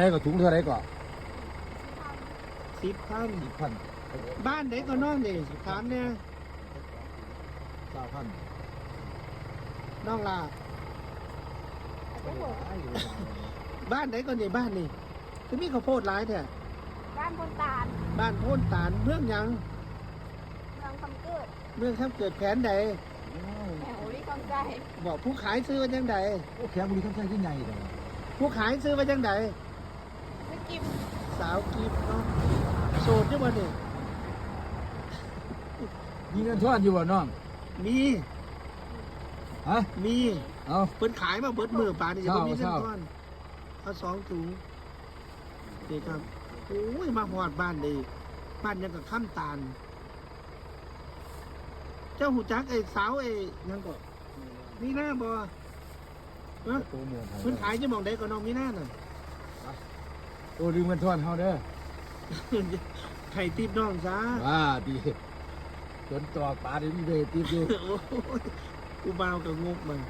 ໄດ້ກໍ ຖົງເທົ່າໃດກໍ? ສິບພັນ. ສິບພັນ. ບ້ານໃດກໍນ້ອງນີ້? ຖາມແດ່. ຊາວພັນ. ນ້ອງຫຼ້າ ບ້ານໃດກໍນີ້? ບ້ານນີ້ຄືມີເຂົ້າໂພດຫຼາຍແທ້? ບ້ານໂພນຕານ. ບ້ານໂພນຕານ. ເມືອງຫຍັງ? ເມືອງຄຳເກີດ. ເມືອງຄຳເກີດ. ແຂວງໃດ? ແຂວງບໍລິຄຳໄຊ. ບໍ່ ຜູ້ຂາຍຊື່ວ່າຈັ່ງໃດ? ໂອ້ ແຂວງບໍລິຄຳໄຊຄືໃຫຍ່ແທ້? ຜູ້ຂາຍຊື່ວ່າຈັ່ງໃດ? ຊື່ກິບ. ສາວກິບເນາະ. ໂສດຢູ່ບໍ່ນີ້? ມີເງິນທອນຢູ່ບໍ່ນ້ອງ? ມີ. ຮະ? ມີ. ເອົ້າ ເພິ່ນຂາຍມາເບິດມື້ປານນີ້ ເຊົາ ບໍ່ມີເງິນທອນ. ເອົາສອງຖົງ. ນີ້ຄັບ. ໂອ້ຍ ມາຮອດບ້ານເດ້. ບ້ານຫຍັງກໍຄຳຕານ. ເຈົ້າຮູ້ຈັກໄອ້ສາວໄອ້ຫຍັງກໍ? ມີນາບໍ່? ຮະ? ໂອ້ ເມືອງໄທ ເພິ່ນຂາຍຢູ່ໝ່ອງໃດກໍນ້ອງມີນານັ້ນ? ໂອ້ ລືມເງິນທອນເຮົາເດີ. ໃຫ້ຕິບນ້ອງຊະ. ວ່າຕິ ຈົນຕອກປານນີ້ມີໄປໃຫ້ຕິບຢູ່. ໂອ້ຍ ຜູ້ບ່າວກໍງົກມັນ.